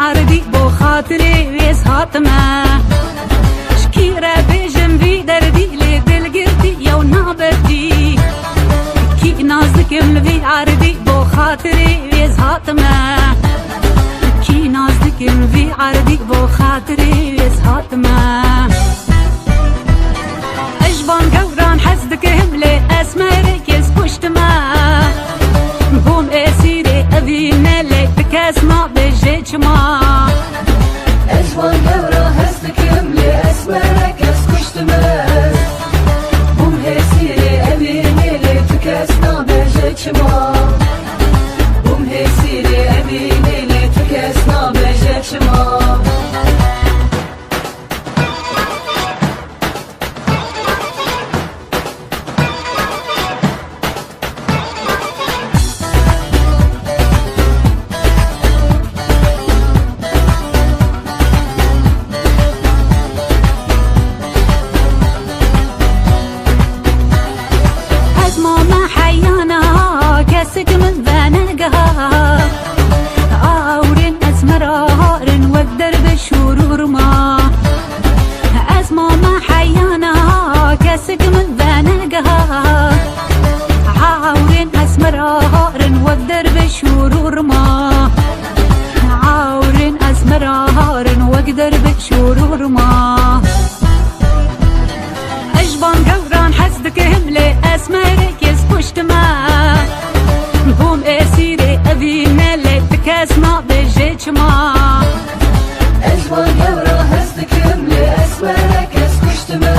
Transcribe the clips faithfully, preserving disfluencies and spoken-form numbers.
Erdî bo xatirê wê ez hatime. Ji kî re bêjim vî derdî, lê dilgirtî yew nabe dî. Kî naz dikim vî erdî bo xatirê wê ez hatime. Kî naz dikim vî erdî bo xatirê wê ez hatime. Ez ji van gewran hez dikim, lê esmerek ez kuştime. Bûm esîrê evî ne, lê ti kes nabêje çima. Ez ji van gewra hez dikim, lê esmerek ez kuştime. Bûm esîrê evî ne, lê ti kes nabêje çima. Bûm esîrê evî ne, lê ti kes nabêje çima. Ez mame heyana, kesik min venegeha. Awrên esmera harin wek derviş û rûrma. Ez mame heyana, kesik min venegeha. Awrên esmera harin wek derviş û rûrma. Awrên esmera harin wek derviş û rûrma. Ez ji van gewran hez dikim, lê esmerek ez kuştime. Bûm esîrê evî ne, lê ti kes nabêje çima. Ez ji van gewra hez dikim, lê esmerek ez kuştime.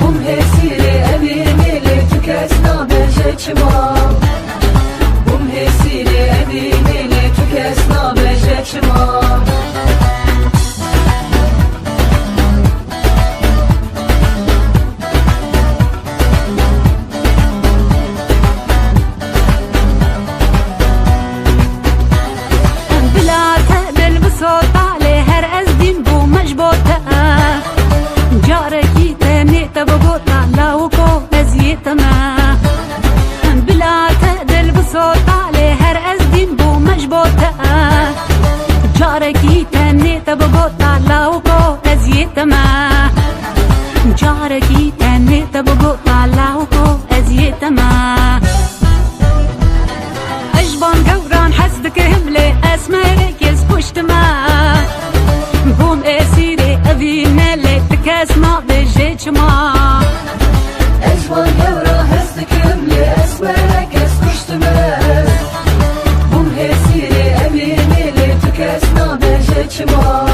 Bûm esîrê evî ne, lê ti kes nabêje çima. Bûm esîrê evî ne, lê ti kes nabêje çima. Bila te dil bisota, lê her ez dîn bûme ji bo te. Carekî tenê te bigota, lawiko ez yê te me. Bila te dil bisota, lê her ez dîn bûme ji bo te. Carekî tenê te bigota, lawiko ez yê te me. Carekî tenê te bigota, lawiko ez yê te me. Ez ji van gewran hez dikim, lê esmerek ez kuştime. Bûm esîrê evî ne, lê ti kes nabêje çima. Ez ji van gewra hez dikim, lê esmerek ez kuştime. Bûm esîrê evî ne, lê ti kes nabêje çima.